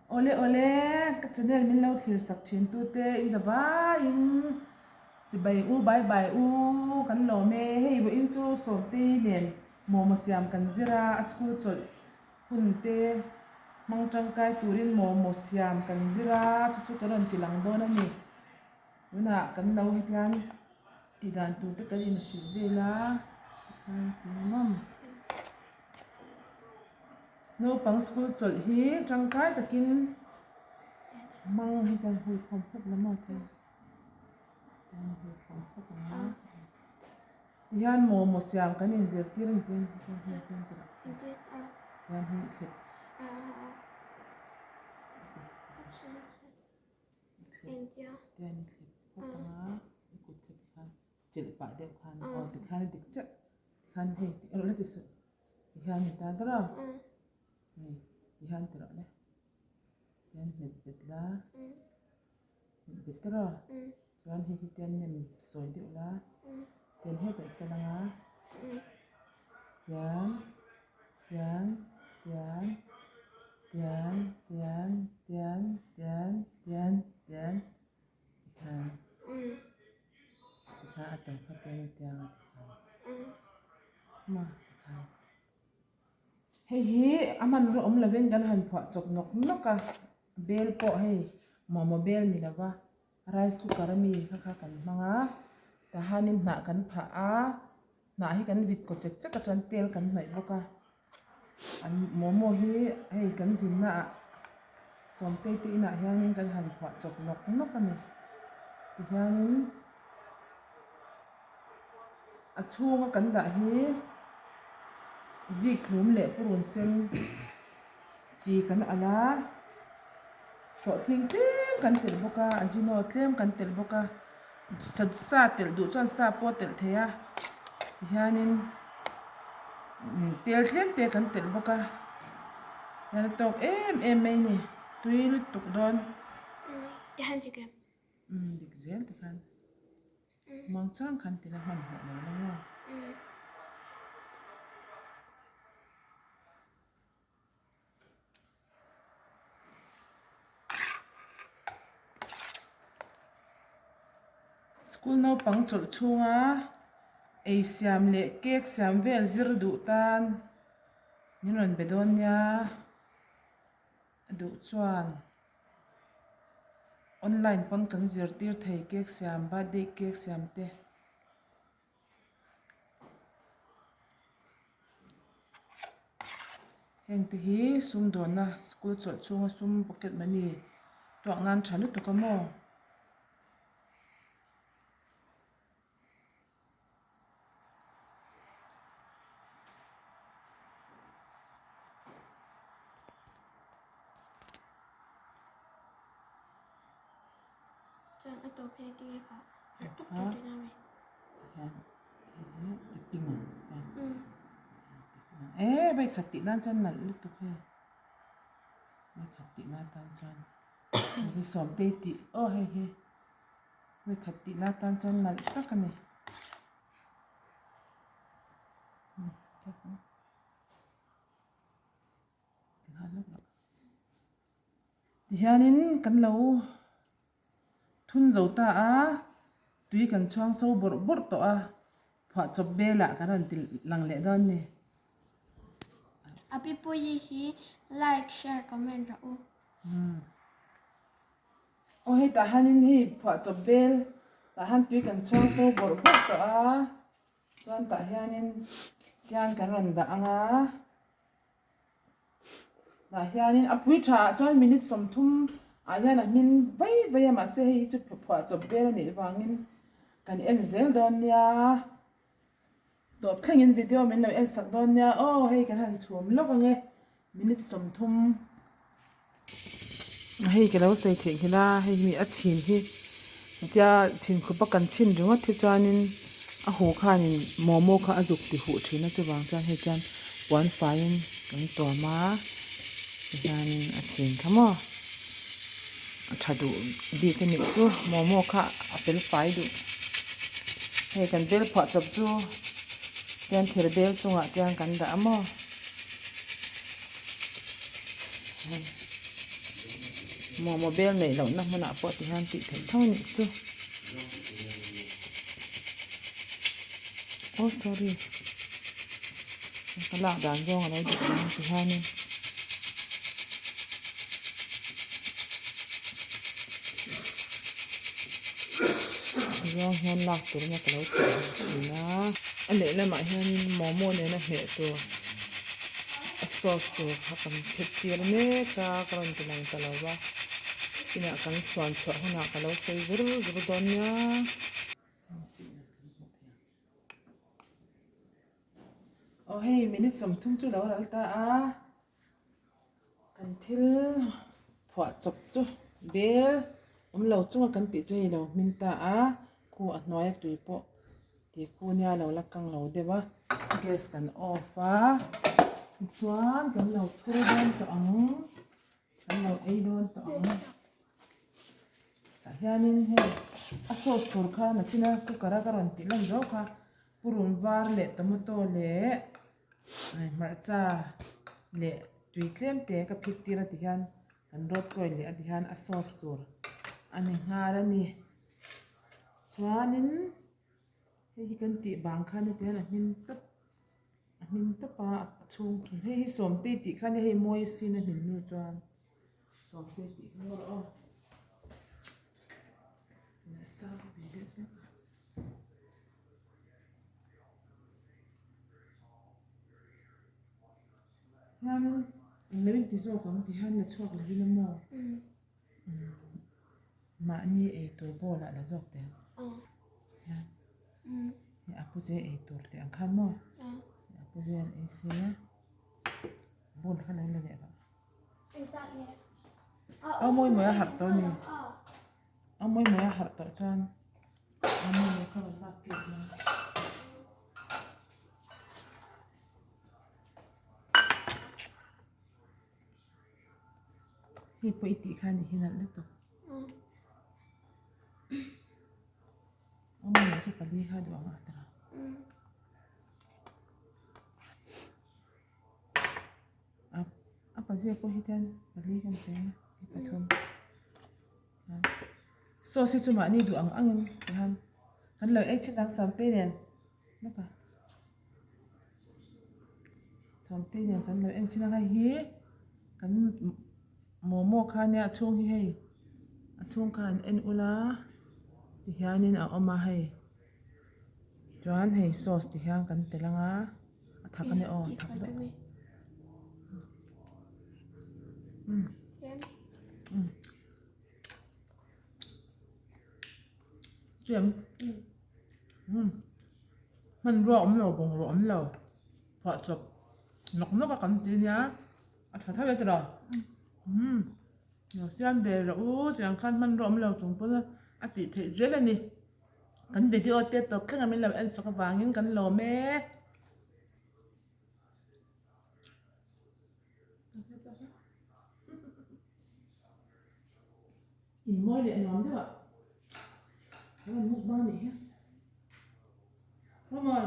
Awle awle, ka channel min lo thlir sak thin tu te in za vaiin chibai u bai bai u kan lawm e. Hei vawiin chu Sawmtei nen momo siam kan zir a, a school chawlh hun te hmang tangkai turin momo siam kan zir a, chu chu ka rawn ti lang dawn a ni. Tunah kan lo hetiang tih dan tur te kan inhrilh vel a, tikhan ti ngam. Naupang school chawlh hi tangkai takin hmang hetiang hui khawm phawt la maw te tiang hui khawm phawt ang a tihian momo siam kan inzirtir a ni tiang tiang hi tiang ti lah tiang hi thlep tiang thlep phawt ang a i kut kha tikhan chelh pah deuh khan aw tikhan a dik chiah tikhan hei erawh la ti suh. Tihian ni ta ber a, hei tihian ti rawh le, tihian nghet bet la, nghet bet ber a, chuan hei hi tian nem sawi deuh la, tian hetah i kal ang a, tian tian tian tian tian tian tian tian tian tikhan tikhan a tawp kha tian tiang a tikhan. Hei hi a hmanraw awm lovin kan han phuah chawp nawk nawk a, bel pawh hei momo bel ni lova rice cooker ami kha kha kan hmang a, tah hianin hnah kan phah a, hnah hi kan vit kaw chek chek a chuan tel kan hnawih bawk a, an momo hi hei kan zinna ah Sawmtei te inah hianin kan han phuah chawp nawk nawk a ni tihianin. A chhunga kan dah hi zik hlum leh purun sen chi kan alh a, sawhthing tlem kan telh bawk a ajino tlem kan telh bawk a sa telh duh chuan sa pawh a telh thei a tihianin tel tlem te kan telh bawk a tihian a tawk em em mai a ni tui lutuk dawn. Dik zel tikhan. Mang chang khan tina hmanhmawh lo la maw? School naupang chawlh chhunga ei siam leh cake siam vel zir duh tan min rawn be dawn nia a duh chuan. Online pawn kan zirtir thei cake siam birthday cake siam te. Heng te hi sumdawnna school chawlh chhunga sum pocket money tuak nan tha lutuk a maw. Chuan a tawp hian tinge kha a tuk tuk tih na mi. Tihian hei ti ping ang e vai khat tih nan chuan nalh lutuk hei vai khat tih nan tan chuan hei hi sawmtei tih aw hei hi. Hei khat tih na tan chuan nalh tak a ni. Tihianin kan lo thun zo ta a, tui kan chhuang so bawrh bawrh tawh a, phuahchawp belah kan rawn ti lang leh dawn a ni. A pi puii hi like, share, comment rawh u. Aw hei tah hianin hei phuahchawp bel tah hian tui kan chhuang so bawrh bawrh tawh a chuan tah hianin tiang kan rawn dah ang a tah hianin a pui tha ah chuan minute 30 ah hian a hmin vai vai a mahse hei hi chu phuahchawp bel a nih vangin kan en zel dawn nia tawp thlengin video min lo en sak dawn nia aw hei kan han chhum lawk ang e minute 30. Hei ka lo sawi theih nghilh a hei hi a chhin hi hetia chhin khup a kan chhin ringawt hi chuanin a huh khanin momo kha a zuk ti huh thin a chuvang chuan hei chuan puan faiin kan tuam a tihianin a chhin kha maw a tha duh bik a nih chu momo kha a fel fai duh hei kan bel phuah chawp chu tian thir bel chungah chuan kan dah a maw. Momo bel neih lohna hmunah pawh ti hian tih theih tho a nih chu. Oh sorry ka lak dan zawng a lo dik lo ang ti hianin. Zawng hian lak tur emaw ka lo ti ang thin a. A lehlamah hianin momo nena hmeh tur a sauce tur kha kan phet tir mek a ka rawn ti lang ta lo va inah kan chhuan chhuah hunah ka lo sawi zur zur dawn nia. Aw hei minute 30 chu lo ral ta a. Kan thil phuah chawp chu bel awm lo chunga kan tih chu hei lo hmin ta a khu a hnuaia tui pawh ti khu nia lo la kang lo deuh a gas kan off a tichuan kan lo thur dawn tawh ang kan lo ei dawn tawh ang tah hianin hei a sauce tur kha nachina cooker a ka rawn tih lan zo kha purun var leh tomato leh. Hmarcha leh tui tlem te ka phit tir a ti hian kan rawt kawi leh a ti hian a sauce tur a ni nghal a ni chuanin hei hi kan tih bang khan heti hian a hmin tawp a hmin tawp a a chhung thum hei hi sawmtei tih khan hei mawi sin a hmin hnu chuan sawmtei tih kha maw aw nasa ve deuh hlek a. Hianin englo in ti zawk ang ti hian la chhuak lo ila maw mahni ei tur bowl ah la zawk teh ang hian hei a pu che ei tur teh ang khan maw a pu che an ei se bowl kha lo la leh rawh a mawi mawi a harh tawh a ni. A mawi mawi a harh tawh chuan a mawi mawi kha rawn lak kep mai. Hei pawh i tih kha a nih hi nalh lutuk. A mawi mawi chu pali kha duh ang a tira. A a pazia pawh hi hian pali kan pe a pathum. Sauce hi chu mahni duh ang angin tihian kan lo ei chin ang sawmtei nen lawk a sawmtei nen kan lo en chin ang hei hi kan momo kha nia a chhung hi hei a chhung kha an en ula tihianin a awm a hei chuan hei sauce ti hian kan tel ang a a thak a nia aw a thak deuh. Chiam hmanrua awm lo bungrua awm lo phuah chawp nawk nawk a kan ti nia a tha tho e tiraw umm lo siam ve rawh u tiang khan hmanrua awm lo chung pawn a tih theih zel a ni kan video te tawp thleng a min lo en sak avangin kan lawm e. In mawi leh nuam deuh ah kan rawn mukbang a nih hi. Come on.